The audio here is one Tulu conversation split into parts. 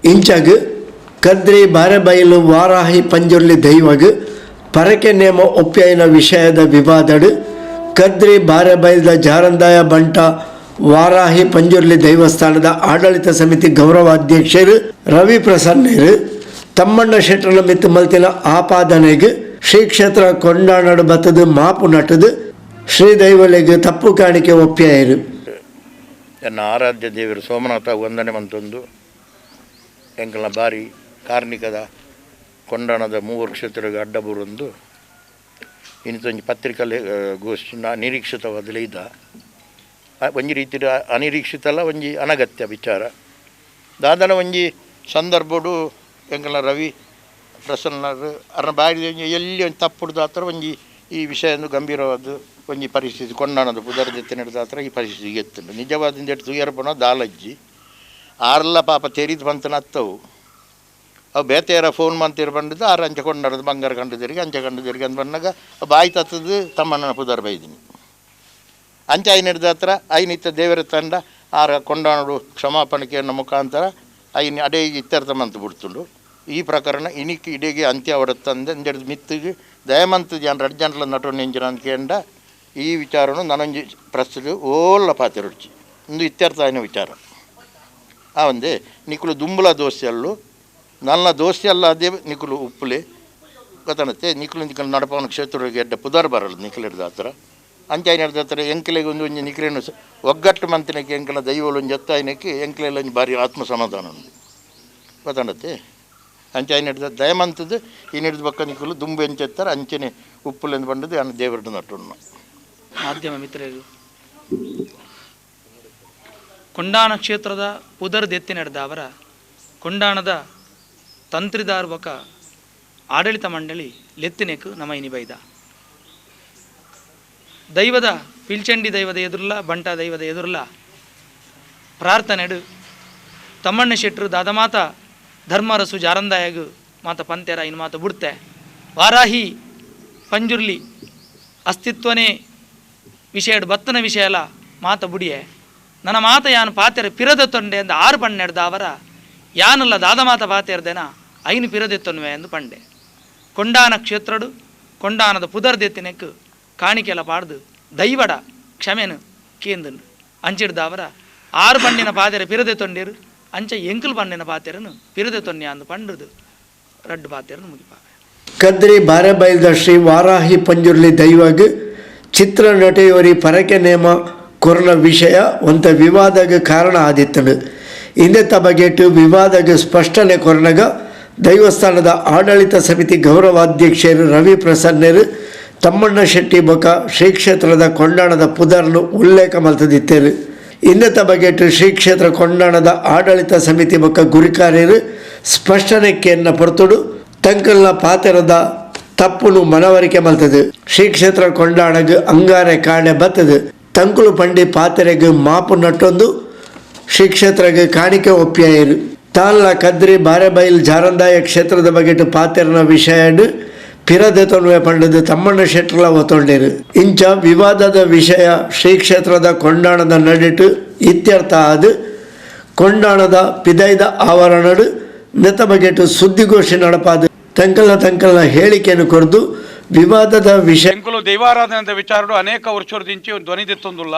ಇಂಚಗ್ ಕದ್ರಿ ಬಾರೆಬೈಲು ವಾರಾಹಿ ಪಂಜುರ್ಲಿ ದೈವಗ್ ಪರಕೆ ನೇಮ ಒಪ್ಪಿಯಾಯಿನ ವಿಷಯದ ವಿವಾದಡ್ ಕದ್ರಿ ಬಾರೆಬೈಲ್ದ ಜಾರಂದಾಯ ಬಂಟ ವಾರಾಹಿ ಪಂಜುರ್ಲಿ ದೈವಸ್ಥಾನದ ಆಡಳಿತ ಸಮಿತಿ ಗೌರವಾಧ್ಯಕ್ಷರು ರವಿ ಪ್ರಸನ್ನೆರ್ ತಮ್ಮಣ್ಣ ಶೆಟ್ಟರ್ನ ಮಿತ್ತ್ ಮಲ್ತಿನ ಆಪಾದನೆಗ್ ಶ್ರೀ ಕ್ಷೇತ್ರ ಕೊಂಡಾಣಡ್ ಬತ್ತುದು ಮಾಪು ನಟುದು ಶ್ರೀ ದೈವಲೆಗ್ ತಪ್ಪು ಕಾಣಿಕೆ ಒಪ್ಪಿಯಾಯೆರ್. ಎನ್ನ ಆರಾಧ್ಯ ದೇವರು ಸೋಮನಾಥ ವಂದನೆ ಮಂತೊಂದು ಎಂಕಲ್ನ ಬಾರಿ ಕಾರ್ಣಿಕದ ಕೊಂಡಾಣದ ಮೂವರು ಕ್ಷೇತ್ರಗೆ ಅಡ್ಡ ಬೂರೊಂದು ಇನ್ನೊಂದು ಪತ್ರಿಕಾ ಗೋಷ್ಠಿ ನಿರೀಕ್ಷಿತವಾದ ಇದ್ದ ಒಂಜಿ ರೀತಿಯ ಅನಿರೀಕ್ಷಿತ ಅಲ್ಲ ಒಂಜಿ ಅನಗತ್ಯ ವಿಚಾರ. ದಾದನ ಒಂಜಿ ಸಂದರ್ಭಡು ಎಂಕಲ್ನ ರವಿ ಪ್ರಸನ್ನರು ಅರ್ನ ಬಾರಿ ಎಲ್ಲಿ ಒಂಜಿ ತಪ್ಪುಡ್ದಾತ್ರ ಒಂಜಿ ಈ ವಿಷಯ ಗಂಭೀರವಾದ ಒಂಜಿ ಪರಿಸ್ಥಿತಿ ಕೊಂಡಾಣದ ಪುದರ್ದೆತ್ತ ನಡೆದಾತ್ರ ಈ ಪರಿಸ್ಥಿತಿ ಎತ್ತುಂಡು. ನಿಜವಾದ ತುಯರ್ಪಣ ದಾಲಜ್ಜಿ ಆರ್ಲ ಪಾಪ ತೆರಿದು ಬಂತನ ಅತ್ತವು ಅವು ಬೇತೆಯರ ಫೋನ್ ಮಂತಿರು ಬಂದಿದ್ದು ಆರು ಅಂಚೆ ಕೊಂಡಾಡೋದು ಬಂಗಾರ ಕಂಡು ಅಂಚೆ ಕಂಡು ತಿರುಗಿ ಅಂತ ಬಂದಾಗ ಬಾಯಿ ತತ್ತದು ತಮ್ಮನ ಪುದರ್ ಬೈದಿನಿ ಅಂಚೆ ಐನ ಹಿಡ್ದ ಹತ್ರ ಐನಿತ್ತ ದೇವರ ತಂಡ ಆರ ಕೊಂಡಾಣಡು ಕ್ಷಮಾಪಣೆಯನ್ನು ಮುಖಾಂತರ ಐನ ಅಡೇ ಇತ್ಯರ್ಥ ಮಂತು ಬಿಡ್ತುಂಡು. ಈ ಪ್ರಕರಣ ಇನಿಕ್ ಇಡೀಗೆ ಅಂತ್ಯ ಹೊಡತ್ತಂದೆ ಅಂದೆಡ್ದು ಮಿತ್ತಿಗೆ ದಯಮಂತು ಜನ ರಡ್ಡು ಜನಲ ನಟು ನಿಂಚಿನ ಅಂದ್ಕೊಂಡ ಈ ವಿಚಾರನು ನನೊಂಜಿ ಪ್ರಸ್ತುತ ಓಲ್ಲ ಪಾತಿರುಡ್ಚಿ ಒಂದು ಇತ್ಯರ್ಥ ಆಯ್ನ ವಿಚಾರ. ಆ ಒಂದೇ ನಿಕುಲು ದುಂಬುಲ ದೋಸ್ತಿ ಅಲ್ಲು ನನ್ನ ದೋಸ್ತಿ ಅಲ್ಲ ಅದೇ ನಿಕುಲು ಉಪ್ಪುಲೆ ಗೊತ್ತಾನತ್ತೆ ನಿಕುಲು ನಿಕಲು ನಡಪವನ ಕ್ಷೇತ್ರಕ್ಕೆ ಎಡ್ಡ ಪುದರ್ ಬರಲ್ಲ ನಿಕಲು ಹಿಡ್ದ ಹತ್ರ ಅಂಚೆ ಐನ ಹಿಡ್ದ ಹತ್ರ ಎಂಕಲೆಗೆ ಒಂದು ಒಂಜಿ ನಿಕಲೇನು ಒಗ್ಗಟ್ಟು ಮಂತಿನಕ್ಕೆ ಎಂಕಲ ದೈವಲು ಒಂಜಿ ಎತ್ತಾಯಿನಕ್ಕೆ ಎಂಕಲೆಲ್ಲ ಒಂಜಿ ಭಾರಿ ಆತ್ಮ ಸಮಾಧಾನ ಉಂಡು ಗೊತ್ತಾನತ್ತೆ ಅಂಚೆ ಐನ ಹಿಡ್ದ ದಯಮಂತದ್ದು ಈ ಹಿಡ್ದು ಬಕ್ಕ ನಿಕುಲು ದುಂಬು ಎಂಚೆತ್ತಾರೆ ಅಂಚೆನೆ ಉಪ್ಪುಲೆಂದು ಬಂದದ್ದು ಅನ್ನ ದೇವರದ್ದು ನಟುಣ್ಣ. ಮಾಧ್ಯಮ ಮಿತ್ರರು ಕೊಂಡಾಣ ಕ್ಷೇತ್ರದ ಪುದರ್ ದೆತ್ತಿ ನಡೆದ ಅವರ ಕೊಂಡಾಣದ ತಂತ್ರಿದಾರ್ವಕ ಆಡಳಿತ ಮಂಡಳಿ ಲೆತ್ತಿನೆಕ್ ನಮ ಇನಿ ಬೈದ ದೈವದ ಪಿಲ್ಚಂಡಿ ದೈವದ ಎದುರುಲ್ಲ ಬಂಟ ದೈವದ ಎದುರುಲ್ಲ ಪ್ರಾರ್ಥನೆಡು ತಮ್ಮಣ್ಣ ಶೆಟ್ಟರು ದಾದಮಾತ ಧರ್ಮರಸು ಜಾರಂದಾಯಗು ಮಾತ ಪಂತೆರ ಇನ್ನು ಮಾತ ಬುಡ್ತೆ ವಾರಾಹಿ ಪಂಜುರ್ಲಿ ಅಸ್ತಿತ್ವನೇ ವಿಷಯಡ್ ಬತ್ತನ ವಿಷಯ ಅಲ್ಲ ಮಾತ ಬುಡಿಯೆ ನನ್ನ ಮಾತ ಯಾನು ಪಾತೆರ ಪಿರದ ತೊಂಡೆ ಅಂದ ಆರು ಪಣ್ಣೆಡ್ದ ಅವರ ಯಾನಲ್ಲ ದಾದ ಮಾತ ಪಾತೆರ್ದೇನ ಐನು ಪಿರದೆತ್ತೊನ್ವೆ ಎಂದು ಪಂಡೆ ಕೊಂಡಾನ ಕ್ಷೇತ್ರಡು ಕೊಂಡಾನದ ಪುದರ್ದೆತ್ತಿನೆಕ್ ಕಾಣಿಕೆಲ ಪಾಡ್ದು ದೈವಡ ಕ್ಷಮೆನು ಕೇಂದನು ಅಂಚಿಡ್ದ ಅವರ ಆರು ಪಣ್ಣಿನ ಪಾತೆರ ಪಿರದೆ ತೊಂಡಿರು ಅಂಚೆ ಎಂಕಲ್ ಪಣ್ಣಿನ ಪಾತೆರನು ಪಿರದೆ ತೊನ್ನೆ ಅಂದು ಪಂಡ್ರದು ರಡ್ಡು ಪಾತೆರನು ಮುಗಿಪಾವೆ. ಕದ್ರಿ ಬಾರೆಬೈಲ್ದ ಶ್ರೀ ವಾರಾಹಿ ಪಂಜುರ್ಲಿ ದೈವಗ್ ಚಿತ್ರ ನಟೆಯೋರಿ ಪರಕೆ ನೇಮ ಕೊರನ ವಿಷಯ ಒಂತ ವಿವಾದಗೆ ಕಾರಣ ಆದಿತ್ತನು. ಇಂದೆತ್ತ ಬಗೆಟ್ ವಿವಾದಗೆ ಸ್ಪಷ್ಟನೆ ಕೊರನಗ ದೈವಸ್ಥಾನದ ಆಡಳಿತ ಸಮಿತಿ ಗೌರವಾಧ್ಯಕ್ಷರು ರವಿ ಪ್ರಸನ್ನರು ತಮ್ಮಣ್ಣ ಶೆಟ್ಟಿ ಬೊಕ ಶ್ರೀ ಕ್ಷೇತ್ರದ ಕೊಂಡಾಣದ ಪುದರ್ನು ಉಲ್ಲೇಖ ಮಲ್ತದಿತ್ತೇರು. ಇನ್ನತ ಬಗೆಟ್ ಶ್ರೀ ಕ್ಷೇತ್ರ ಕೊಂಡಾಣದ ಆಡಳಿತ ಸಮಿತಿ ಬೊಕ ಗುರಿಕಾರ್ಯರು ಸ್ಪಷ್ಟನೆ ಕೇನ್ನ ಪೊರ್ತುಡು ತಂಕಲ್ನ ಪಾತೆರದ ತಪ್ಪುನು ಮನವರಿಕೆ ಮಲ್ತದು. ಶ್ರೀ ಕ್ಷೇತ್ರ ಕೊಂಡಾಣಗ್ ಅಂಗಾರೆ ಕಾಣೆ ಬತ್ತದು ತಂಕುಲು ಪಂಡಿ ಪಾತೆರೆಗ್ ಮಾಪು ನಟ್ಟೊಂದು ಶ್ರೀ ಕ್ಷೇತ್ರಗೆ ಕಾಣಿಕೆ ಒಪ್ಪಿಯಾಯರು. ತಾನ್ಲ ಕದ್ರಿ ಬಾರೆಬೈಲ್ ಜಾರಂದಾಯ ಕ್ಷೇತ್ರದ ಬಗೆಟ್ ಪಾತೆರನ ವಿಷಯಡ್ ಪಿರದೆತೊನ್ವೆ ಪಂಡದು ತಮ್ಮಣ್ಣ ಶೆಟ್ಟರ್ಲ ಒತ್ತೊಂಡೇರು. ಇಂಚ ವಿವಾದದ ವಿಷಯ ಶ್ರೀ ಕ್ಷೇತ್ರದ ಕೊಂಡಾಣದ ನಡಿಟು ಇತ್ಯರ್ಥ ಆದು ಕೊಂಡಾಣದ ಪಿದೈದ ಆವರಣಡು ನೆತ ಬಗೆಟ್ ಸುದ್ದಿಗೋಷ್ಠಿ ನಡಪಾದು ತಂಕಲ್ನ ತಂಕಲ್ನ ಹೇಳಿಕೆಯನ್ನು ಕೊರ್ದು ವಿವಾದದ ವಿಷಯ ಎಂಕುಲು ದೈವಾರಾಧನೆ ವಿಚಾರಡು ಅನೇಕ ವರ್ಷದಿಂಚಿ ಧ್ವನಿದೆತ್ತೊಂದುಲ್ಲ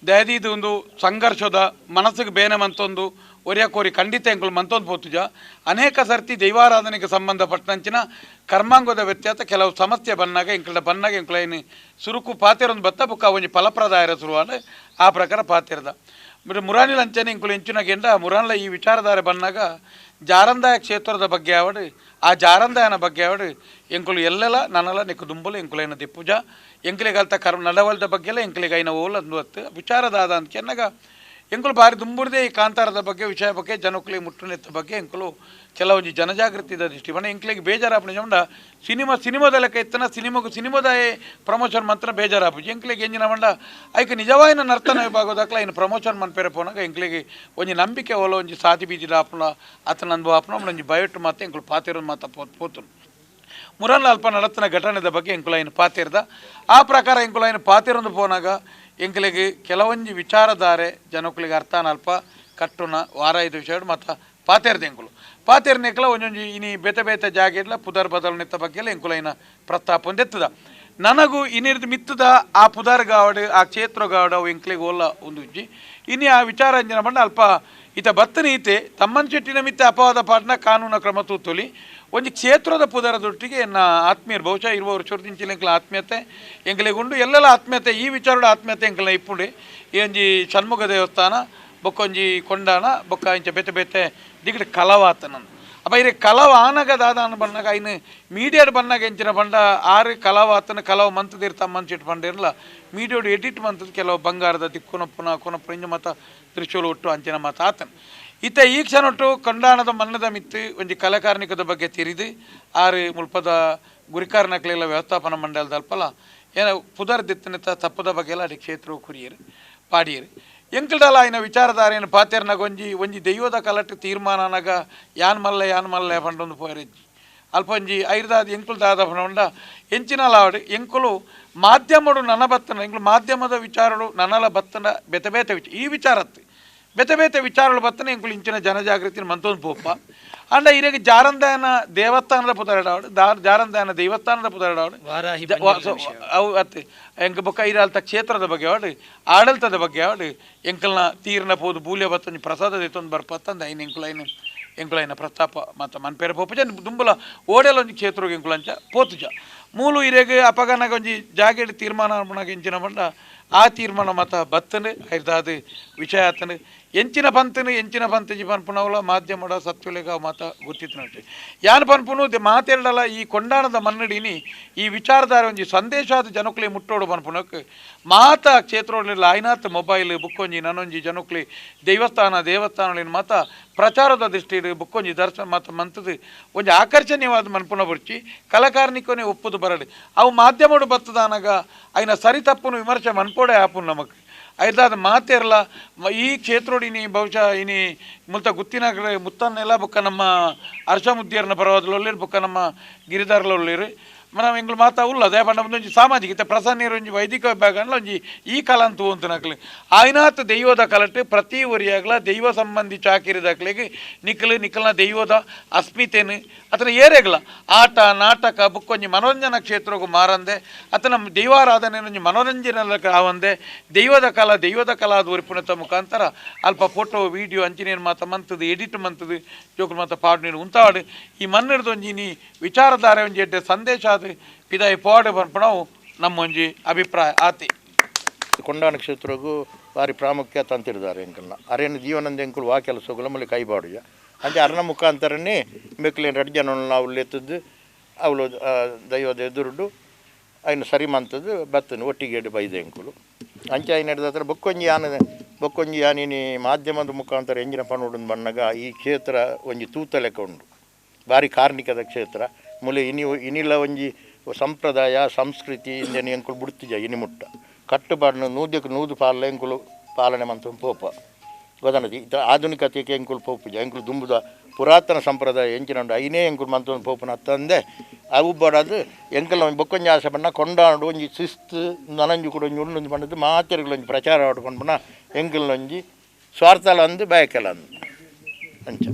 ದಯದೀದು ಒಂದು ಸಂಘರ್ಷದ ಮನಸ್ಸಿಗೆ ಬೇನೆ ಮಂತೊಂದು ಒರಿಯ ಕೋರಿ ಖಂಡಿತ ಎಂಕುಲು ಮಂತೊಂದು ಪೋತುಜ. ಅನೇಕ ಸರ್ತಿ ದೈವಾರಾಧನೆಗೆ ಸಂಬಂಧಪಟ್ಟಂಚಿನ ಕರ್ಮಾಂಗದ ವ್ಯತ್ಯಾಸ ಕೆಲವು ಸಮಸ್ಯೆ ಬನ್ನಾಗ ಎಂಕುಲ ಬನ್ನಾಗ ಎಂಕುಲ ಏನು ಸುರುಕು ಪಾತೆರೊಂದು ಬತ್ತ ಬುಕ್ಕ ಒಂಜಿ ಫಲಪ್ರದಾಯರ ಶುರುವಾದ ಆ ಪ್ರಕಾರ ಪಾತೆರದ ಬಟ್ ಮುರಾನಿಲ ಅಂಚನೆ ಎಂಕುಲು ಎಂಚಿನಗೆಂಡ ಮುರಾನ್ಲ ಈ ವಿಚಾರಧಾರೆ ಬನ್ನಾಗ ಜಾರಂದಾಯ ಕ್ಷೇತ್ರದ ಬಗ್ಗೆ ಆವಡು ಆ ಜಾರಂದಾಯನ ಬಗ್ಗೆ ಆವಡು ಎಂಕುಲು ಎಲ್ಲೆಲ್ಲ ನನಲ ನೆಕ್ಕು ದುಂಬಲು ಎಂಕುಲೈನ ದಿಪ್ಪುಜ ಎಂಕುಲಿಗಲ್ತ ಕರ್ಮ ನಡವಲ್ದ ಬಗ್ಗೆ ಎಲ್ಲ ಎಂಕುಲಿಗೆ ಐನ ಓಲ್ ಅಂದು ಹೊತ್ತು ವಿಚಾರದಾದ ಅಂತ ಕೆನ್ನಾಗ ಎಂಕುಲು ಬಾರಿ ದುಂಬುರ್ದೇ ಈ ಕಾಂತಾರದ ಬಗ್ಗೆ ವಿಷಯ ಬಗ್ಗೆ ಜನಕ್ಕುಲಿ ಮುಟ್ಟುನೆತ್ತ ಬಗ್ಗೆ ಎಂಕುಲು ಕೆಲವೊಂಜಿ ಜನಜಾಗೃತಿದ ದೃಷ್ಟಿ ಮನೆ ಎಂಕ್ಲಿಗೆ ಬೇಜಾರಾಪುಂಡು ಜಂಡ ಸಿನಿಮಾ ಸಿನಿಮಾದ ಲೆಕ್ಕ ಇತ್ತನ ಸಿನಿಮಾಗು ಸಿನಿಮಾದ ಪ್ರಮೋಷನ್ ಮಾತ್ರ ಬೇಜಾರಾಪುಜಿ ಎಂಕ್ಲಿಗೆ ಎಂಜಿನ ಮಂಡ ಐಕ್ ನಿಜವಾಯಿನ ನರ್ತನ ವಿಭಾಗದಾಕ್ಲ ಐನ ಪ್ರಮೋಷನ್ ಮನ್ಪೆರೆ ಪೋನಾಗ ಎಂಕ್ಲಿಗೆ ಒಂಜಿ ನಂಬಿಕೆ ಓಲ ಒಂಜಿ ಸಾತಿ ಬೀದಿ ಆಪುನ ಆತನ ಅನುಭವ ಆಪುನ ಒಂಜಿ ಬಯಟ್ಟು ಮಾತ ಎಂಕುಲು ಪಾತಿರೋದು ಮಾತ ಪೋತುನು ಮುರನ್ ಅಲ್ಪ ನಡತನ ಘಟನೆದ ಬಗ್ಗೆ ಎಂಕುಲೈನ ಪಾತಿರ್ದ ಆ ಪ್ರಕಾರ ಎಂಕುಲೈನ ಪಾತಿರೊಂದು ಪೋನಾಗ ಎಂಕಲಿಗೆ ಕೆಲವೊಂಜಿ ವಿಚಾರಧಾರೆ ಜನಕ್ಕುಲಿಗೆ ಅರ್ಥನ ಅಲ್ಪ ಕಟ್ಟುನ ವಾರ ಐದು ವಿಷಯ ಮತ್ತು ಪಾತೆರ್ದ ಎಂಕುಲು ಪಾತೆರ್ನೆಕ್ಲ ಒಂಜೊಂಜಿ ಇನಿ ಬೇತೆ ಬೇತೆ ಜಾಗೆಡ್ಲ ಪುದರ್ ಬದಲನೆತ್ತ ಬಗ್ಗೆ ಎಂಕುಲೈನ ಪ್ರಸ್ತಾಪ ಒಂದೆತ್ತದ ನನಗೂ ಇನಿರ್ದು ಮಿತ್ತದ ಆ ಪುದರ್ ಗಾವಡು ಆ ಕ್ಷೇತ್ರ ಗಾವಡು ಅವು ಎಂಕ್ಲೆಗ್ ಓಲ್ಲ ಒಂದು ಉಜ್ಜಿ ಇನಿ ಆ ವಿಚಾರ ಅಂಜನ ಬಂಡ ಅಲ್ಪ ಈತ ಬತ್ತನ ಈತೆ ತಮ್ಮನ್ ಶೆಟ್ಟಿನ ಮಿತ್ತ ಅಪವಾದ ಪಾಠನ ಕಾನೂನು ಕ್ರಮ ತೂತೊಲಿ ಒಂಜಿ ಕ್ಷೇತ್ರದ ಪುದರದೊಟ್ಟಿಗೆ ಎನ್ನ ಆತ್ಮೀಯರು ಬಹುಶಃ ಇರುವವರು ಚೊರ್ದಿಂಚಿಲ ಎಂಕ್ಲ ಆತ್ಮೀಯತೆ ಎಂಕ್ಲೆಗುಂಡು ಎಲ್ಲೆಲ್ಲ ಆತ್ಮೀಯತೆ ಈ ವಿಚಾರದ ಆತ್ಮೀಯತೆ ಎಂಕ್ಲ ಇಪ್ಪುಂಡು ಈ ಒಂಜಿ ಷಣ್ಮುಖ ದೇವಸ್ಥಾನ ಬೊಕ್ಕೊಂಜಿ ಕೊಂಡಾಣ ಬೊಕ್ಕ ಇಂಚ ಬೇತೆ ಬೇತೆ ದಿಗಡ ಕಲವಾತನ ಅಪ್ಪ ಇರೆ ಕಲವ ಆನಗ ದಾದಾನ ಬಣ್ಣಗ ಇನ್ನು ಮೀಡಿಯಾಡ್ ಬಣ್ಣಗ ಎಂಚಿನ ಬಂಡ ಆರು ಕಲವಾತನ ಕಲವ ಮಂತದಿರ್ ತಮ್ಮನ್ ಚಿಟ್ ಬಂಡಿರಲ್ಲ ಮೀಡಿಯೋಡು ಎಡಿಟ್ ಮಂತದ ಕೆಲವು ಬಂಗಾರದ ದಿಕ್ಕುನಪ್ಪುನ ಕೊನಪ್ಪು ಇಂಜ ಮತ ತ್ರಿಶೂಲ ಒಟ್ಟು ಅಂಚಿನ ಮತ ಆತನ ಇತ್ತ ಈ ಕ್ಷಣೊಟ್ಟು ಕೊಂಡಾಣದ ಮನ್ನದ ಮಿತ್ತು ಒಂಜಿ ಕಲಾಕಾರ್ನಿಕದ ಬಗ್ಗೆ ತಿರಿದು ಆರು ಮುಲ್ಪದ ಗುರಿಕಾರನಕ್ಲೆಲ್ಲ ವ್ಯವಸ್ಥಾಪನಾ ಮಂಡಲದ ಅಲ್ಪಲ ಏನ ಪುದರ್ ದಿತ್ತನಿತ ತಪ್ಪದ ಬಗ್ಗೆ ಎಲ್ಲ ಅಡಿ ಕ್ಷೇತ್ರ ಕುರಿಯರು ಪಾಡಿಯರು ಎಂಕಲ್ಡಲ ಆಯ್ನ ವಿಚಾರಧಾರೆಯನ್ನು ಪಾತೆರ್ನಾಗ ಒಂಜಿ ಒಂಜಿ ದೈವದ ಕಲಟ್ಟು ತೀರ್ಮಾನನಾಗ ಯಾನ್ ಮಲ್ಲೆ ಯಾನ್ ಮಲ್ಲೆ ಪಂಡೊಂದು ಪೋರೆಜ್ಜಿ ಅಲ್ಪ ಒಂಜಿ ಐರ್ದಾದ ಎಂಕುಲು ದಾದ ಪಂಡ ಎಂಚಿನ ಲಾವಡು ಎಂಕುಲು ಮಾಧ್ಯಮಡು ನನ್ನ ಬತ್ತನ ಎಂಕುಲು ಮಾಧ್ಯಮದ ವಿಚಾರಡು ನನ್ನಲ ಬತ್ತನ ಬೇತೆ ಬೇತೆ ವಿಚಾರ ಈ ವಿಚಾರತ್ತು ಬೇತೆ ಬೇತೆ ವಿಚಾರಗಳು ಬತ್ತನ ಎಂಕುಲು ಇಂಚಿನ ಜನಜಾಗೃತಿನ ಮಂತೊಂದು ಪೋಪ ಅಂಡ ಇರೆಗ್ ಜಾರಂದಾಯನ ದೇವಸ್ಥಾನದ ಪುದರಡಾವಡು ಜಾರಂದಾಯನ ದೇವಸ್ಥಾನದ ಪುದರಡಾವಡು ಅವು ಅತ್ತೆ ಎಂಕ ಬೊಕ್ಕ ಇರಾಲ್ತ ಕ್ಷೇತ್ರದ ಬಗ್ಗೆ ಆವಡು ಆಡಳಿತದ ಬಗ್ಗೆ ಆವಡು ಎಂಕಲ್ನ ತೀರ್ನ ಪೋದು ಬೂಲ್ಯ ಬತ್ತೊಂಜಿ ಪ್ರಸಾದ ದೆತ್ತೊಂದು ಬರ್ಪತ್ತಂದ ಐನ ಎಂಕುಲೈನ ಎಂಕುಲೈನ ಪ್ರಸ್ತಾಪ ಮತ್ತು ಮನ್ಪೇರ ಪೋಪುಜ ದುಂಬುಲ ಓಡೆಲ ಒಂಜಿ ಕ್ಷೇತ್ರಗ್ ಎಂಕುಲಂಚ ಪೋತುಜ ಮೂಲು ಇರೆಗ್ ಅಪಗನಗ ಒಂಜಿ ಜಾಗೆಡ್ ತೀರ್ಮಾನ ಎಂಚಿನ ಬಂಡ ಆ ತೀರ್ಮಾನ ಮತ ಬತ್ತನು ಐರ್ದಾದ ವಿಷಯ ಆತನು ಎಂಚಿನ ಪಂತನು ಎಂಚಿನ ಪಂತಜಿ ಪನ್ಪುನವಲ ಮಾಧ್ಯಮಡ ಸತ್ಯುಲೆಗ ಮಾತ ಗೊತ್ತಿತ್ತು ಯಾನ್ ಪನ್ಪುನು ಮಾತೆರಡಲ ಈ ಕೊಂಡಾಣದ ಮನ್ನಡಿನಿ ಈ ವಿಚಾರಧಾರೆ ಒಂಜಿ ಸಂದೇಶಾದ ಜನಕ್ಲೆ ಮುಟ್ಟೋಡು ಪನ್ಪುನಕ್ ಮಾತ ಕ್ಷೇತ್ರದಲ್ಲಿ ಆಯ್ನಾತ್ ಮೊಬೈಲ್ ಬುಕ್ಕೊಂಜಿ ನನೊಂಜಿ ಜನಕ್ಲೆ ದೇವಸ್ಥಾನ ದೇವಸ್ಥಾನಗಳಿನ ಮಾತ ಪ್ರಚಾರದ ದೃಷ್ಟಿಡು ಬುಕ್ಕೊಂಜಿ ದರ್ಶನ ಮಾತ ಮಂತದ ಒಂಜಿ ಆಕರ್ಷಣೀಯವಾದ ಮನ್ಪುನ ಬುರ್ಚಿ ಕಲಾಕಾರ್ನಿಕೋನೆ ಒಪ್ಪುದು ಬರಡು ಅವು ಮಾಧ್ಯಮಡು ಬತ್ತದಾನಾಗ ಐನ ಸರಿ ತಪ್ಪುನು ವಿಮರ್ಶೆ ಮನ್ಪೋಡೆ ಆಪುನು ನಮಕ್ ಐದಾದ ಮಾತೇರಲ್ಲ ಈ ಕ್ಷೇತ್ರೋಡು ಇನಿ ಬಹುಶಃ ಇನಿ ಮುಲ್ತ ಗುತ್ತಿನ ಮುತ್ತನ್ನೆಲ್ಲ ಬೊಕ್ಕ ನಮ್ಮ ಹರ್ಷ ಮುದ್ದಿಯರ್ನ ಪರ್ವದಲೊಲ್ಲೇರು ಬೊಕ್ಕ ನಮ್ಮ ಗಿರಿಧಾರಲೊಲ್ಲೇರು మన ಎಂಗ್ಲು ಮಾತಾ ಉಲ್ಲ ಅದೇ ಪಂಡ ಒಂಜಿ ಸಾಮಾಜಿಕ ಇತ್ತೆ ಪ್ರಸನ್ನಿರು ಒಂಜಿ ವೈದಿಕ ವಿಭಾಗ ಒಂಜಿ ಈ ಕಲ ಅಂತ ನಕ್ಲು ಆಯ್ನಾತ್ ದೈವದ ಕಲಟ್ ಪ್ರತಿ ಒರಿಯಾಗ್ಲ ದೈವ ಸಂಬಂಧಿ ಚಾಕಿರಿದಾಕ್ಲೆಗ್ ನಿಕ್ಲು ನಿಕ್ಕಲ್ನ ದೈವದ ಅಸ್ಮಿತೇನು ಅತನ ಏರೆಗ್ಲ ಆಟ ನಾಟಕ ಬುಕ್ಕೊಂಜಿ ಮನೋರಂಜನಾ ಕ್ಷೇತ್ರಗೂ ಮಾರಂದೆ ಅತನ ದೈವಾರಾಧನೆ ಒಂಜಿ ಮನೋರಂಜನೆ ಆವಂದೆ ದೈವದ ಕಲಾ ದೈವದ ಕಲಾ ಅದು ಒರಿಪುನತ ಮುಖಾಂತರ ಅಲ್ಪ ಫೋಟೋ ವೀಡಿಯೋ ಅಂಚಿನೇನು ಮಾತ ಮಂತದು ಎಡಿಟ್ ಮಂತದು ಜೋಕುಲು ಮಾತ ಪಾಡು ನೀರು ಉಂತಾಡು ಈ ಮಣ್ಣಿಡ್ದು ಒಂಜಿ ನೀ ವಿಚಾರಧಾರೆ ಒಂಜಿ ಎಡ್ಡೆ ಸಂದೇಶ ಅದು ಪಿದಾಯಿ ಪೋಡು ಪನ್ಪುನವು ನಮ್ಮೊಂಜಿ ಅಭಿಪ್ರಾಯ ಆತಿ. ಕೊಂಡಾಣ ಕ್ಷೇತ್ರಗೂ ಭಾರಿ ಪ್ರಾಮುಖ್ಯತೆ ಅಂತಿರ್ತಾರೆ ಎಂಕಲ್ನ ಅರೇನು ಜೀವನಂದ ಎಂಕುಲು ವಾ ಕೆಲಸಗಳು ಮಲ್ಲಿ ಕೈಬಾಡುಜ ಅಂಚೆ ಅರ್ನ ಮುಖಾಂತರನೇ ಮೆಕ್ಲೇನು ರಡ್ಡು ಜನ ಅವಳು ಎತ್ತದ್ದು ಅವಳು ದೈವದ ಎದುರುಡು ಐನು ಸರಿ ಮಂತದ್ದು ಬತ್ತನು ಒಟ್ಟಿಗೆ ಬೈದ ಎಂಕುಲು ಅಂಚೆ ಐನ ಹಿಡ್ದ ಹತ್ರ ಬೊಕ್ಕೊಂಜಿ ಯಾನ ಬೊಕ್ಕೊಂಜಿ ಯಾನಿನಿ ಮಾಧ್ಯಮದ ಮುಖಾಂತರ ಎಂಜಿನ ಪಣುಡು ಬಣ್ಣಗ ಈ ಕ್ಷೇತ್ರ ಒಂಜಿ ತೂತ ಲೆಕ್ಕ ಉಂಡು ಭಾರಿ ಕಾರ್ಣಿಕದ ಕ್ಷೇತ್ರ ಮುಲೆ ಇನಿ ಇನಿಲ ಒಂಜಿ ಸಂಪ್ರದಾಯ ಸಂಸ್ಕೃತಿ ಇಂದೆನ ಎಂಕುಲು ಬುಡ್ತಿಜ ಇನಿ ಮುಟ್ಟ ಕಟ್ಟುಪಾಡನ್ನು ನೂದಕ್ಕೆ ನೂದು ಪಾಲ ಎಂಕುಲು ಪಾಲನೆ ಮಂತ ಪೋಪ ಗೊತ್ತಾನದಿ ಇತ್ತ ಆಧುನಿಕತೆಗೆ ಎಂಕುಲು ಪೋಪುಜ ಎಂಕುಲು ದುಂಬುದ ಪುರಾತನ ಸಂಪ್ರದಾಯ ಎಂಚಿನ ಉಂಡು ಐನೇ ಎಂಕುಲು ಮಂತೊಂದು ಪೋಪುನ ಅತ್ತಂದೆ ಅವು ಬಡದು ಎಂಕಲ್ ಒಂಜಿ ಬೊಕ್ಕೊಂಜಿ ಆಸೆ ಬಣ್ಣ ಕೊಂಡಾಡು ಒಂಜಿ ಶಿಸ್ತು ನನಂಜಿ ಕೂಡ ಒಂಜಿ ಉಂಡು ಬಣ್ಣದ್ದು ಮಾತೆರ್ಗಳು ಒಂಜಿ ಪ್ರಚಾರ ಆಡ್ಕೊಂಡು ಎಂಕಲ್ನ ಒಂಜಿ ಸ್ವಾರ್ಥಲ ಅಂದು ಬಯಕೆಲ ಅಂದು ಅಂಚ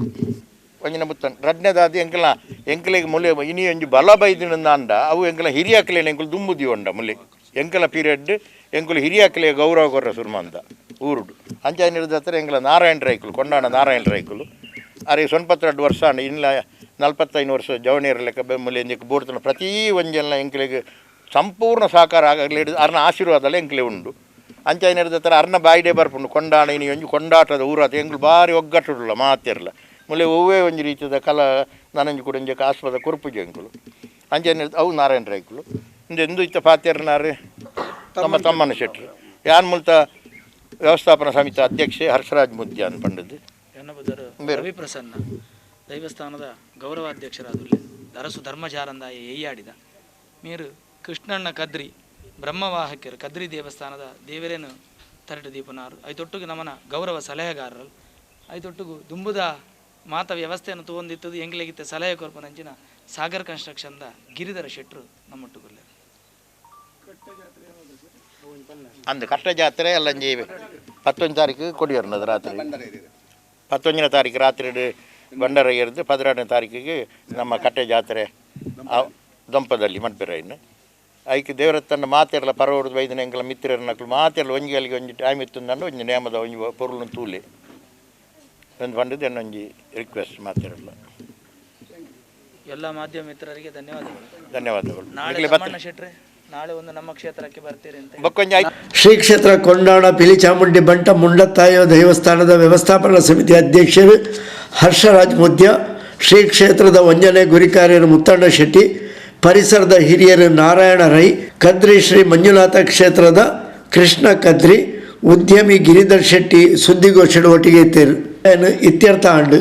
ಒಂಜಿನ ಮುತ್ತನ್ ರಡ್ನೆದಾದಿ ಎಂಕಲ ಎಂಕಲಿಗೆ ಮುಲೆ ಇನಿ ಒಂಜಿ ಬಲ ಬೈದಿನ ಅಂಡ ಅವು ಎಂಕಲ ಹಿರಿಯಾಕ್ಲೇನ ಎಂಕುಲು ದುಂಬುದಿ ಉಂಡ ಮುಲೆ ಎಂಕಲ ಪೀರಿಯಡ್ ಎಂಕುಲು ಹಿರಿಯಾಕ್ಲೆ ಗೌರವ ಕೊರ್ರ ಸುರ್ಮಂತ ಊರುಡು ಅಂಚ ಹಿಡಿದ ಹತ್ರ ಎಂಕಲ ನಾರಾಯಣ ರೈಕುಲು ಕೊಂಡಾಣ ನಾರಾಯಣ ರೈಕುಲು ಅರೆ 92 ವರ್ಷ ಅಂಡ ಇಲ್ಲ 45 ವರ್ಷ ಜವಣಿಯರ ಲೆಕ್ಕ ಮುಲೆ ಎಂಜಕ್ಕೆ ಬೋಡ್ತನ ಪ್ರತಿ ಒಂಜೆಲ್ಲ ಎಂಕಲಿಗೆ ಸಂಪೂರ್ಣ ಸಹಕಾರ ಆಗಲಿ ಅರ್ನ ಆಶೀರ್ವಾದಲ್ಲ ಎಂಕಲೆ ಉಂಡು ಅಂಚ ಹಿಡಿದ ಹತ್ರ ಅರ್ನ ಬಾಯಿಡೆ ಬರ್ಪುಂಡು ಕೊಂಡಾಣ ಇನಿ ಒಂಜಿ ಕೊಂಡಾಟದ ಊರಾತ ಎಂಕುಲು ಭಾರಿ ಒಗ್ಗಟ್ಟುಲ್ಲ ಮಾತಿರಲ್ಲ ಮುಲೆ ಒವ್ವೇ ಒಂಜಿ ರೀತಿಯ ಕಲಾ ನನಂಜಿ ಕೂಡ ಒಂಜಿ ಆಸ್ಪದ ಕೊರ್ಪುಜ ಎಂಕುಲು ಅಂಚೆ ಅವು ನಾರಾಯಣ ರೈಕುಲು ಇಂದು ಇತ್ತ ಪಾತೆರ್ನಾರು ನಮ್ಮ ತಮ್ಮನ ಶೆಟ್ರು ಯಾನ್ ಮುಲ್ತ ವ್ಯವಸ್ಥಾಪನಾ ಸಮಿತಿ ಅಧ್ಯಕ್ಷೆ ಹರ್ಷರಾಜ್ ಮುದ್ಯಾನ್ ಪಂಡದ್ದು ರವಿ ಪ್ರಸನ್ನ ದೈವಸ್ಥಾನದ ಗೌರವಾಧ್ಯಕ್ಷರಾದುಲ್ಲೆ ಅರಸು ಧರ್ಮಜಾರಂದಾಯ ಏಯಾಡಿದ ಮೀರು ಕೃಷ್ಣಣ್ಣ ಕದ್ರಿ ಬ್ರಹ್ಮವಾಹಕರು ಕದ್ರಿ ದೇವಸ್ಥಾನದ ದೇವರೇನು ತರಟು ದೀಪನಾರು ಐತೊಟ್ಟಿಗೆ ನಮನ ಗೌರವ ಸಲಹೆಗಾರರು ಐತೊಟ್ಟಿಗೂ ದುಂಬುದ ಮಾತ ವ್ಯವಸ್ಥೆಯನ್ನು ತಗೊಂಡಿತ್ತದು ಎಂಗ್ಲೆಗಿತ್ತ ಸಲಹೆ ಕೊರ್ಪನಂಚಿನ ಸಾಗರ್ ಕನ್ಸ್ಟ್ರಕ್ಷನ್ದ ಗಿರಿಧರ ಶೆಟ್ರು ನಮ್ಮೊಟ್ಟುಗುಲ್ಲೆ ಅಂದು ಕಟ್ಟ ಜಾತ್ರೆ ಅಲ್ಲಂಜಿ 11 ತಾರೀಕು ಕೊಡಿಯರ್ನದು ರಾತ್ರಿ 11ನೇ ತಾರೀಕು ರಾತ್ರಿ ಬಂಡಾರ ಏರ್ದು 12ನೇ ತಾರೀಕಿಗೆ ನಮ್ಮ ಕಟ್ಟೆ ಜಾತ್ರೆ ದೊಂಪದಲ್ಲಿ ಮನ್ಪೆರೈನ್. ಐಕ್ ದೇವರತ್ತನ ಮಾತೆರ್ಲ ಪರವರ್ದು ಬೈದಿನ ಎಂಕಲ ಮಿತ್ರರನಕುಲು ಮಾತೆರ್ಲ ಒಂಜಿ ಗಲಿಗೆ ಒಂಜಿ ಟೈಮ್ ಇತ್ತು, ಒಂಜಿ ನೇಮದ ಒಂಜಿ ಪೊರುಲು ತೂಲೆ ಒಂದು ಪಂಡದ್ದು ಒಂಜಿ ರಿಕ್ವೆಸ್ಟ್ ಮಾತೆರಲ್ಲ. ಎಲ್ಲ ಮಾಧ್ಯಮ ಮಿತ್ರರಿಗೆ ಧನ್ಯವಾದಗಳು. ಧನ್ಯವಾದಗಳು. ನಾಳೆ ತಮ್ಮಣ್ಣ ಶೆಟ್ರೆ, ನಾಳೆ ಒಂದು ನಮ್ಮ ಕ್ಷೇತ್ರಕ್ಕೆ ಬರ್ತೀರಿ ಅಂತ. ಬೊಕ್ಕೊಂಜಿ ಆಯ್ತು. ಶ್ರೀ ಕ್ಷೇತ್ರ ಕೊಂಡಾಣ ಪಿಲಿಚಾಮುಂಡಿ ಬಂಟ ಮುಂಡತ್ತಾಯೋ ದೇವಸ್ಥಾನದ ವ್ಯವಸ್ಥಾಪನಾ ಸಮಿತಿ ಅಧ್ಯಕ್ಷರು ಹರ್ಷರಾಜ್ ಮುದ್ಯ, ಶ್ರೀ ಕ್ಷೇತ್ರದ ಒಂಜನೆ ಗುರಿಕಾರ್ಯರು ಮುತ್ತಣ್ಣ ಶೆಟ್ಟಿ, ಪರಿಸರದ ಹಿರಿಯರು ನಾರಾಯಣ ರೈ, ಕದ್ರಿ ಶ್ರೀ ಮಂಜುನಾಥ ಕ್ಷೇತ್ರದ ಕೃಷ್ಣ ಕದ್ರಿ, ಉದ್ಯಮಿ ಗಿರಿಧರ್ ಶೆಟ್ಟಿ ಸುದ್ದಿಗೋಷ್ಠಿ ಒಟ್ಟಿಗೆ ಇತ್ತೇರು ಇತ್ಯರ್ಥ ಆಂಡು.